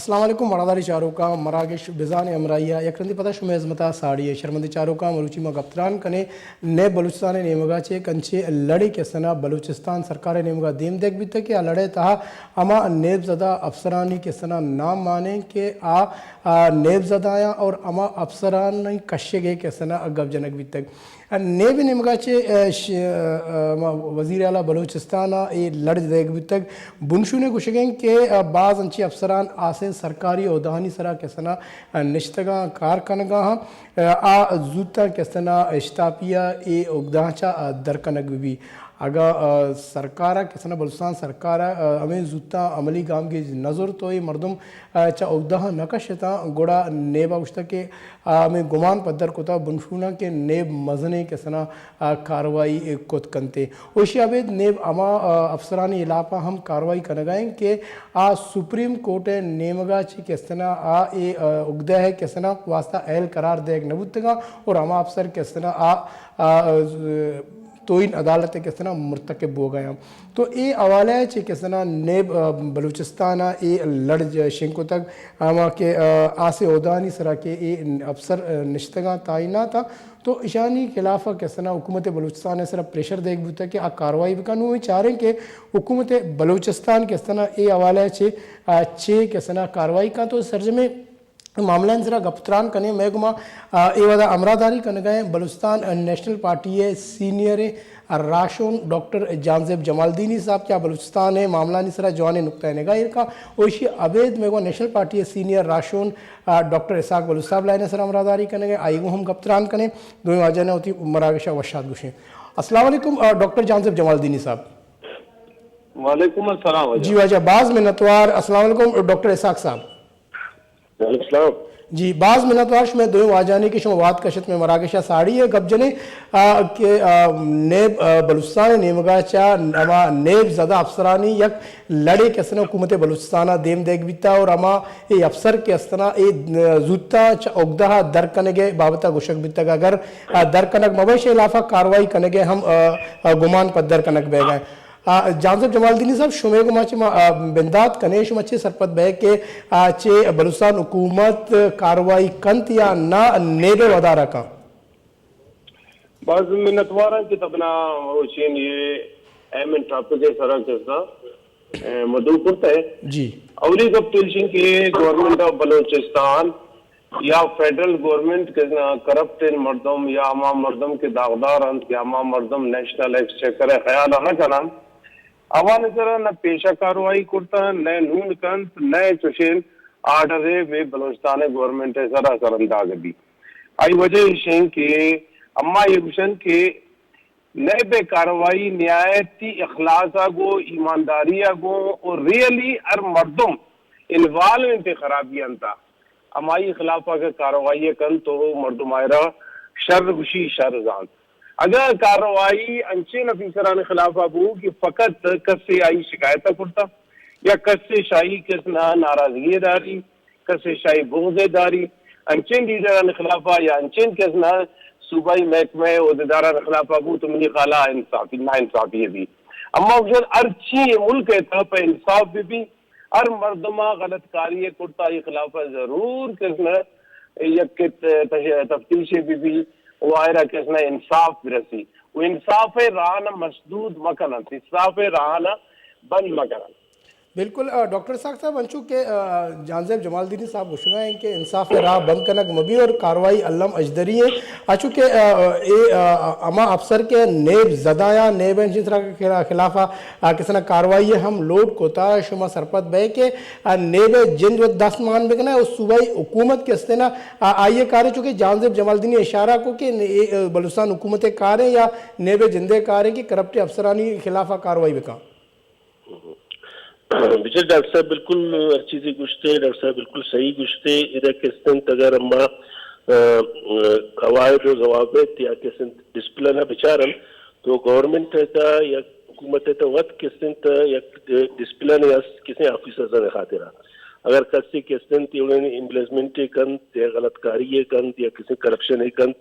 السلام علیکم وڑاداری چاروکاں، مراگش بزان ءِ ہمراہی ءَ یک رندے پدا شمئے ہزمت ءَ ساڑی ءَ۔ شرمندیں چاروکاں، مروچی ما گپتران کنیں نیب بلوچستان ءِ نیمگ ءَ چہ کنچیں لڑے کہ استنا بلوچستان سرکار ءِ نیمگ ءَ دیم دیگ بیتگ کہ آ لڑے تہا ہما نیب زدہ افسرانی کہ استنا نام مانیں کہ آ، آ، نیب زدایاں اور ہما افسرانی کشگ ءِ کہ استنا گپ جنگ بیتگ۔ نیب ءِ نیمگ ءَ چہ، آ، ش-، آ، ما وزیر اعلیٰ بلوچستان ءَ اے لڑ دیگ بیتگ۔ بنشون ءِ گوشگ انت کہ، آ، باز انچیں افسران آسیں سرکاری عہدہانی سرا کہ استنا، آ، نشتگاں کار کنگا ہاں، آ، آ زوتاں کہ استنا اشتاپی ءَ اے اگدہاں چہ، آ، در کنگ بہ بی۔ اگاں، آ، سرکار ءَ کہ استنا بلوچستان سرکار ءَ، آ، ہمے زوتاں عملی گامگیج نہ زرت و اے مردم، آ، چہ اگدہاں نہ کشتاں، گڑا نیب ءَ گوشتگ کہ آ ہمے گمان پدر کتگ بنشوناں کہ نیب مزنیں کہ استنا، آ، کاروائی کت کنت۔ و ایشی ءَ ابید نیب ہما، آ، افسرانی ہلاپ ءَ ہم کاروائی کنگ ءَ انت کہ آ سپریم کورٹ ءِ نیمگ ءَ چہ کہ استنا آ اے، آ، اگدہ ءِ کہ استنا واسطہ اہل قرار دیگ نہ بوتگاں اور ہما افسر کہ استنا آ، آ، توہین عدالت ءِ کہ استنا مرتکب بوگ ءَ آں۔ تو اے حوالہ ءَ چہ کہ استنا نیب، آ، بلوچستان ءَ اے لڑ ج-، شنگ کتگ، ہما کہ، آ، آسے عہدہانی سرا کہ اے افسر، آ، نشتگاں تعینات آں، تو اشانی خلاف ءَ کہ استنا حکومت بلوچستان ءِ سرا پریشر دیگ بوتگ کہ آ کاروائی بکن۔ نوں چاریں کہ حکومت بلوچستان کہ استنا اے حوالہ ءَ چہ، آ، چے کہ استنا کاروائی کن۔ تو سرجمیں معاملہ ءِ سرا گپ تران کنیں۔ مئے گما، آ، اے وہدا ہمراہ داری کنگا ایں بلوچستان نیشنل پارٹی ءِ سینئر راہشون ڈاکٹر جہانزیب جمالدینی صاحب کہ آ بلوچستان ءِ معاملہانی سرا جوانیں نقطہ نگاہ ایر کاں۔ و ایشی ءَ ابید مئے گما نیشنل پارٹی ءِ سینئر راہشون، آ، ڈاکٹر اسحاق بلوچ صاحب لائن ءِ سرا ہمراہ داری کنگا ایں، آئی گوں ہم گپ تران کنیں۔ دوئیں واجہاں وتی مراگش ءَ وش آتک گوشیں۔ السلام علیکم، آ، ڈاکٹر جہانزیب جمالدینی صاحب۔ وعلیکم السلام واجہ۔ جی واجہ، باز منتوار۔ السلام علیکم ڈاکٹر اسحاق صاحب۔ وعلیکم السلام۔ جی، باز منتوار شمئے دوئیں واجہانی کہ شما وہد کشت مئے مراگش ءَ ساڑی ءَ گپ جنیں، آ، کہ، آ، نیب، آ، بلوچستان ءِ نیمگ ءَ چہ ہما نیب زدہ افسرانی یک لڑے کہ استنا حکومت بلوچستان ءَ دیم دیگ بیتا اور ہما اے افسر کہ استنا اے زوتا چہ اگدہ ءَ در کنگ ءِ بابت ءَ گوشگ بیتگ، اگر، آ، در کنگ مہ بئے، ایشی ءِ ہلاف ءَ کاروائی کنگ ءِ ہم، آ، آ، گمان پدر کنگ بیگ ءَ۔ آ، جہانزیب جمالدینی صاحب، شمئے گوما چہ ما، آ، بندات کنیں، شما چے سرپد بئے کہ، آ، چے بلوچستان حکومت کاروائی کنت یا نہ نیب ءِ ودار ءَ کن؟ باز منتوار آں کہ تبنا مروچین اے اہمیں ٹاپک ءِ سرا کہ استنا، اے، مدعو کرتا ہے۔ جی۔ اولی گپ تو ایش انت کہ گورنمنٹ آف بلوچستان یا فیڈرل گورنمنٹ کہ استنا کرپٹ انت مردم یا ہما مردم کہ داغدار انت یا ہما مردم نیشنل ایکسچیکر ءِ خیال ءَ نہ کننت، آوانی سرا نہ پیشہ کاروائی کرتہ، نہ نون کنت، نہ چوشیں آرڈرے مئے بلوچستان ءِ گورنمنٹ ءِ سرا سرنداگ بیت۔ آئی وجہ ایش انت کہ اما اے گوشنت کہ نیب ءِ کاروائی نہایتی اخلاص ءَ گوں، ایمانداری ءَ گوں، اور ریئلی ہر مردم انوالو انت خرابی انت، ہمائی خلاف ءَ اگہ کاروائی ءَ کنت تو مردم آئرا شر گوشی، شر زانت۔ اگہ کاروائی انچیں آفیسرانی خلاف ءَ بو کہ فقط کسے آئی شکایت ءَ کرتا یا کسے شاہی کس نہ ناراضگی داری، کسے شاہی بغض داری، انچیں لیڈرانی خلاف ءَ یا انچیں کس نہ صوبائی محکمہ ءِ عہدیدارانی خلاف ءَ بو تو منی خیال ءَ انصافی، نا انصافی بی۔ اما گوشن ہر چی ملک ءِ تہ پہ انصاف بہ بی، ہر مردم ءَ غلط کاری ءَ کرتا، آئی خلاف ءَ ضرور کس نہ یک ت-، تش-، تفتیش بہ بی و آئرا کس نہ انصاف برسی و انصاف ءِ راہ نہ مسدود مکننت، انصاف ءِ راہ نہ بند مکننت۔ بالکل، آ، ڈاکٹر اسحاق صاحب، انچو کہ، آ، جہانزیب جمالدینی صاحب گوشگا ہیں کہ انصاف ءِ راہ بند کنگ مبی اور کاروائی الم اجدری ہیں، انچو کہ، آ، اے، آ، ہما افسر کہ نیب زدہ یا نیب انچیں سرا خلاف ءَ آ، کسنا کاروائی ہم لوڈ کتا، شما سرپد بئے کہ، آ، نیب ءِ جند و دست مان بکنئے و صوبائی حکومت کہ استنا، آ، آئی ءِ کارے چونکہ جہانزیب جمالدینی اشارہ کو کہ نے-، اے، آ، بلوچستان حکومت ءِ کارے یا نیب ءِ جند ءِ کارے کہ کرپٹ افسرانی خلاف ءَ کاروائی بکن۔ بچار ڈاکٹر صاحب بالکل ہر چیزے گوشتے، ڈاکٹر صاحب بالکل صحیح گوشتے، ادا کہ استنت اگر اما، آ، آ، قواعد و ضوابط یا کہ استنت ڈسپلن ءَ بچارن تو گورنمنٹ ءِ تہ یا حکومت ءِ تہ وت کسیں تہ یک ڈسپلن ءِ است کسیں آفیسرز ءِ خاطر ءَ۔ اگر کسے کسیں تہ ایمپلیمنٹ ءَ کنت یا غلط کاری ءَ کنت یا کسیں کرپشن ءَ کنت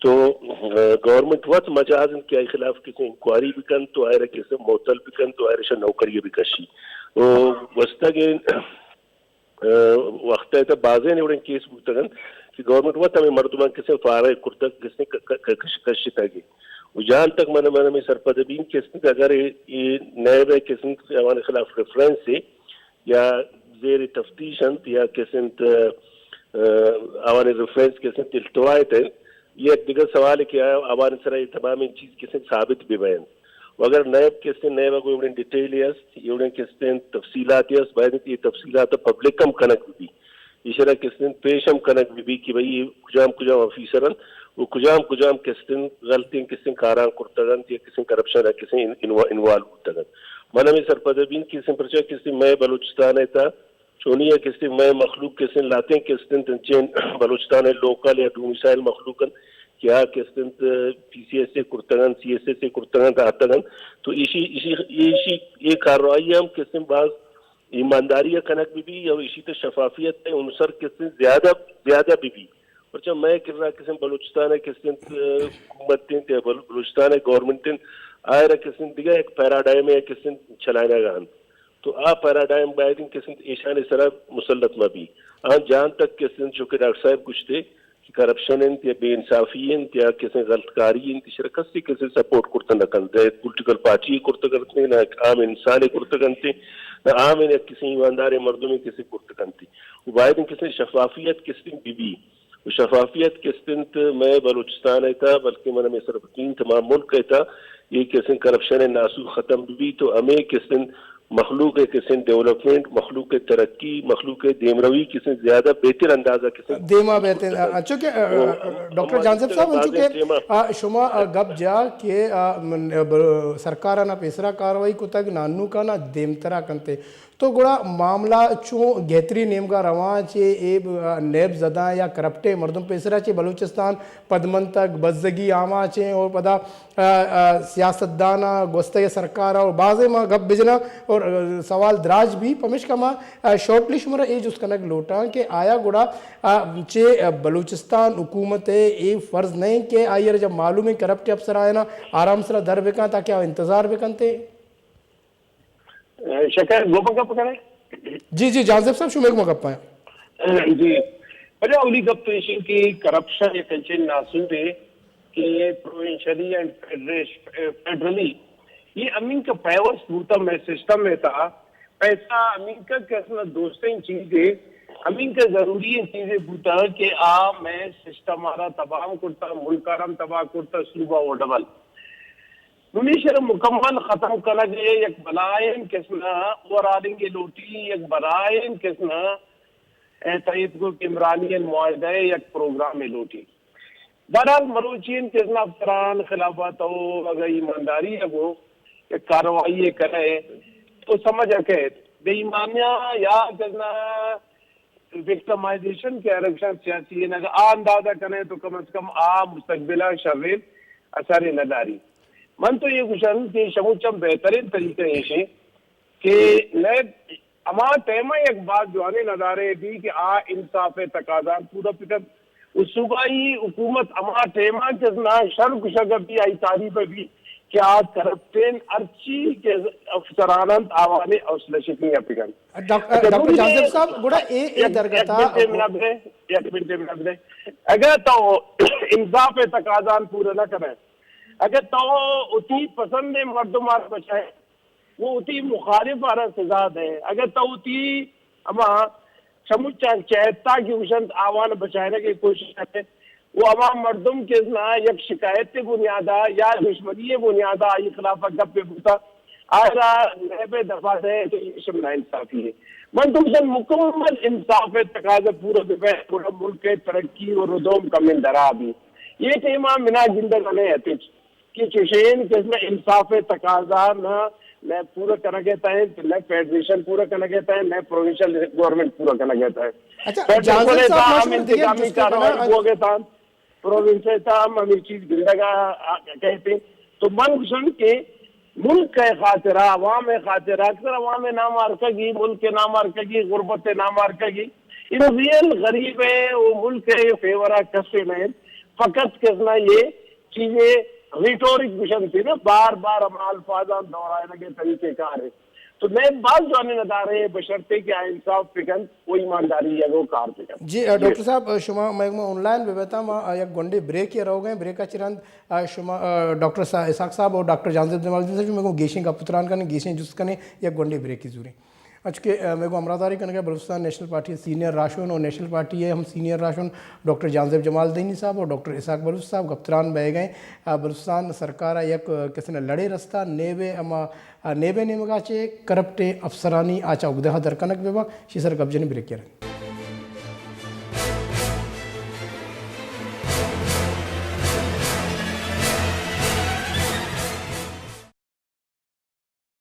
تو، آ، گورنمنٹ وت مجاز انت کہ آئی خلاف کسیں انکوائری بکنت تو آئرا کسیں معطل بکنت تو آئرا شہ نوکری ءَ بکشی۔ و گوستگیں وقت ء تہ بازیں اے وڑیں کیس بوتگ انت کہ گورنمنٹ وت ہمے مردماں کسیں فارغ کرتگ، کسیں ک-، ک-، ک-، کش-، کشتگ۔ و جہان تک من، من ہمے سرپد بین کہ استنت اگر اے، اے نیب ء کسنت آوانی خلاف ریفرنس ء یا زیر تفتیش انت یا کسنت، آ، آوانی ریفرنس کسنت التوا ء تہ یک دگہ سوال کہ آوانی سرا اے تمامیں چیز کسنت ثابت بہ بینت۔ و اگر نیب کسنت، نیب ء گوں اے وڑیں ڈیٹیل است، اے وڑیں کسنت تفصیلات است، باید انت اے تفصیلات پبلک ہم کنگ بہ بی۔ ایشرا کسنت پیش ہم کنگ بہ بی کہ بھئی اے کجام کجام آفیسر انت و کجام کجام کسنت غلطیں کسنت کاراں کرتگ انت یا کسنت کرپشن ء کسنت ان-، انوا-، انوالو بوتگ انت۔ من ہمے سرپد بین کہ کسنت پرچا کسنت مئے بلوچستان ء تہ چونی ء کسنت مئے مخلوق کسنت لاتیں کسنت انچیں بلوچستان ء لوکل یا ڈومیسائل مخلوق انت کہ آ کسنت پی سی ایس ء کرتگ انت، سی ایس ایس ء کرتگ انت، آتگ انت۔ تو ایشی، ایشی، ایشی، اے کارروائی ہم کسنت باز ایمانداری ء کنگ بہ بی یا ایشی تہ شفافیت ء عنصر کسنت زیادہ، زیادہ بہ بی۔ پرچا مئے کرا کسنت بلوچستان ء کسنت، آ، حکومت انت یا بل-، بلوچستان ء گورنمنٹ انت، آئرا کسنت دگہ یک پیراڈائم ء کسنت چلائینگ ء انت۔ تو آ پیراڈائم باید انت کسنت ایشانی سرا مسلط مہ بی۔ آ جہان تک کسنت چونکہ ڈاکٹر صاحب گوشتے کہ کرپشن انت یا بے انصافی انت یا کسیں غلط کاری انت، ایشرا کسے کسے سپورٹ کرتہ نہ کنت، نہ پولیٹیکل پارٹی کرتہ کنت، نہ عام انسانے کرتہ کنت، نہ عام یک کسیں ایماندار مردمے کسے کرتہ کنت۔ و باید انت کسیں شفافیت کسیں بہ بی۔ و شفافیت کسیں انت مئے بلوچستان ء تہ، بلکہ من ہمے سرپد بین تمام ملک ء تہ، اے کسیں کرپشن ء ناسوت ختم بہ بی تو ہمے کسیں مخلوق ء کسیں ڈیولپمنٹ، مخلوق ء ترقی، مخلوق ء دیمروی کسیں زیادہ بہتر انداز ء کسیں دیما بیت۔ انچو کہ، ڈاکٹر جہانزیب صاحب، انچو کہ، آ، شما، آ، گپ جا کہ، آ، من، آ، بر-، سرکار ء نہ پیسرا کاروائی کتگ، نانوکا نہ دیمترا کنتے۔ تو گڑا معاملہ چوں گہتری نیمگا رواں چے اے، آ، نیب زداں یا کرپٹیں مردم پیسرا چے بلوچستان پدمنتگ، بزگی آماچیں اور پدا، آ، آ، سیاستداناں گوستگیں سرکار اور بازیں ما گپ بجناں اور، آ، سوال دراج بی، پمیشکا ما، آ، شارٹلی شمارا اے جست کنگ لوٹاں کہ آیا گڑا، آ، چے، آ، بلوچستان حکومت ء اے فرض نہ انت کہ آئی ء را جب معلوم انت کرپٹ افسر آیانا آرام سرا در بکن تاکہ آ انتظار بکنتے؟ شکر، گوما گپ کنئے؟ جی، جی، جہانزیب صاحب، شمئے گوما گپ ء۔ جی، پدا اولی گپ تو ایش انت کہ کرپشن یک انچیں ناسوبے کہ پروونشلی اینڈ فیڈریش-، فیڈرلی، یہ ہمینکہ پیوست بوتا مئے سسٹم ء تہا، پیسہ ہمینکہ کس نہ دوستیں چیزے، ہمینکہ ضروری چیزے بوتا کہ آ مئے سسٹم ء را تباہ کرتا، ملک ء را ہم تباہ کرتا، صوبہ و ڈبل۔ نون ایشرا مکمل ختم کنگ ء یک بلاہیں کسنا اوور آلنگ ء لوٹی، یک بلاہیں کسنا، اے، تہ ایتکو کہ عمرانیان معاہدہ ء یک پروگرامے لوٹی۔ بہرحال مروچی انت کسنا افسران خلاف ء تو اگہ ایمانداری ء گوں یک کاروائی ء کنئے تو سمجھ ء کئیت۔ بے ایمانیاں یا کسنا وکٹمائزیشن کہ ہر کسان سیاسی انت، اگہ آ اندازہ کنئے تو کم از کم آ مستقبل ء شریں اثرے نہ داری۔ من تو یہ گوشن کہ شموچم بہترین طریقہ ایش انت کہ نئے ہما ٹائم ء یک باز جوانیں ندارے بی کہ آ انصاف ء تقاضا پورا بکن۔ و صوبائی حکومت ہما ٹائم ء کہ نا شر گوشگ بی، آئی تعریف بی کہ آ کرپٹیں ہرچی کہ افسران انت آوانی حوصلہ شکنی ء بکن۔ ڈاک-، اچھا، ڈاکٹر نوں جہانزیب صاحب، گڑا اے، اے یک، درگت یک ء منٹ ء منا بدے، یک منٹ ء منا بدے۔ اگر تو انصاف ء تقاضان پورا نہ کنئے، اگر تو وتی پسندیں مردم ء بچائے، وہ وتی مخالف ء را سزا دے، اگر تو وتی ہما چمچاں چہتا کہ گوشنت آوان بچائینگ ء کوشش کنئے، و ہما مردم کہ نا یک شکایت ء بنیادا یا دشمنی ء بنیادا آئی خلاف ء گپے بوتا، آئرا نیب ء دفاع دے تو ایشم ناانصافی ہے۔ من تو گوشن مکمل انصاف ء تقاضا پورا بہ بئے، گڑا ملک ء ترقی و ردوم کمیں درا بی۔ یہ ٹیما منا گندگ نہ اتش کہ چوشیں کس نہ انصاف ء تقاضا نہ، نہ پورا کنگ ء تہ انت، نہ فیڈریشن پورا کنگ ء تہ انت، نہ پروونشل گورنمنٹ پورا کنگ ء تہ انت۔ اچھا، فیڈریشن جہانزیب صاحب، تاہم من شمئے دگہ انتظامی چیز کاروائی کناں۔ بوگ ء تہ انت، پروونشل تاہم ہمے چیز گندگ ء کئیت انت۔ تو من گوشن کہ ملک ء خاطرا، عوام ء خاطرا، اکثر عوام ء نامارکگی، ملک ء نامارکگی، غربت ء نامارکگی، ان ریئل غریب ء و ملک ء فیور ء کسے نہ انت۔ فقط کس نہ یہ چیزیں ریٹورک گوشنت نا، بار بار ہما الفاظاں دہرائینگ ء طریقہ کار ہے۔ تو میں باز جوانیں ادارے بشرطے کہ آ انصاف بکن و ایمانداری یگو کار بکن۔ جی، ڈاکٹر صاحب، شما مئے گوما آن لائن بہ بیتا، ما یک گونڈے بریک ءَ روگ ءَ ایں، بریک ءَ چہ رند شما ڈاکٹر اسحاق صاحب اور ڈاکٹر جہانزیب جمالدین صاحب، مئے گوما گیشیں گپ تران کنیں، گیشیں جست کنیں، یک گونڈے بریک ءَ زوریں۔ اچ کہ مئے گوما ہمراہداری کنگا بلوچستان نیشنل پارٹی سینئر راہشون اور نیشنل پارٹی ءِ ہم سینئر راہشون ڈاکٹر جہانزیب جمالدینی صاحب اور ڈاکٹر اسحاق بلوچ صاحب گپ تران بئیگ ءَ ایں۔ بلوچستان سرکار ءَ یک کسے نہ لڑے رستہ نیب ءِ ہما آ، نیب ءِ نیمگ ءَ چہ کرپٹ افسرانی آ چہ اگدہ ءَ در کنگ بہ باں، شی سر گپ جنیں بریک ءَ رند۔